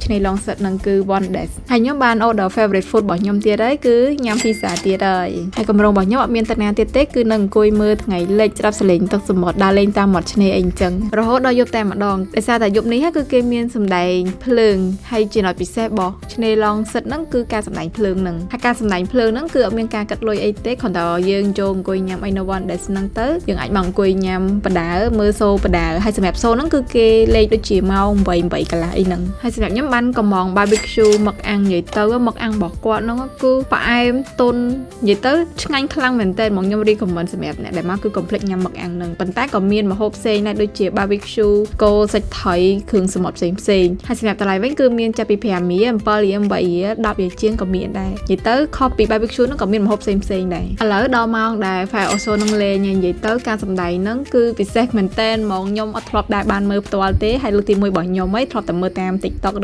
ឆ្នេរឡង់សិតហ្នឹងគឺ One Days ហើយខ្ញុំបាន order favorite food របស់ខ្ញុំទៀតហើយគឺញ៉ាំ pizza ទៀតហើយហើយកម្រងរបស់ខ្ញុំអត់មានទៅណាទៀតទេគឺនៅអង្គុយមើលថ្ងៃលិចស្រាប់សលេងទឹកសមុទ្រដើរលេងតាមមាត់ឆ្នេរអីអញ្ចឹងរហូតដល់យប់តែម្ដងដោយសារតែយប់នេះគឺគេមានសម្ដែងភ្លើងហើយចំណុចពិសេសរបស់ឆ្នេរឡង់សិតហ្នឹងគឺការសម្ដែងភ្លើងហ្នឹងហើយការសម្ដែងភ្លើងហ្នឹងគឺអត់មានការកាត់លុយអីទេគ្រាន់តែយើងចូលអង្គុយញ៉ាំអីនៅ One Days ហ្នឹងទៅយើងអាចមកអង្គុយញ៉ាំបដើមើលសូបដើហើយសម្រាប់សូហ្នឹងគឺគេលេខដូចជាម៉ោង8 8កន្លះអីហ្នឹងហើយសម្រាប់ខ្ញុំបានកំង barbecue មឹកអាំងនិយាយទៅមឹកអាំងរបស់គាត់ហ្នឹងគឺផ្អែមទន់និយាយទៅឆ្ងាញ់ខ្លាំងមែនទែនហ្មងខ្ញុំ recommend សម្រាប់អ្នកដែលមកគឺកុំភ្លេចញ៉ាំមឹកអាំងហ្នឹងប៉ុន្តែក៏មានម្ហូបផ្សេងដែរដូចជា barbecue គោសាច់ត្រីគ្រឿងសមុទ្រផ្សេងផ្សេងហើយសម្រាប់តម្លៃវិញគឺមានចាប់ពី5រៀល7រៀល8រៀល10រៀលជាងក៏មានដែរនិយាយទៅខុសពី barbecue ហ្នឹងក៏មានម្ហូបផ្សេងផ្សេងដែរឥឡូវដល់ម៉ោងដែល Fire Oso នឹងលេងហើយនិយាយទៅការសម្ដែងហ្នឹងគឺពិសេសមែនទែនហ្មងខ្ញុំអត់ធ្លាប់ដែលបានមើលផ្ទាល់ទេហើយលើកទី1របស់ខ្ញុំហីធ្លាប់តែមើលតាម TikTok។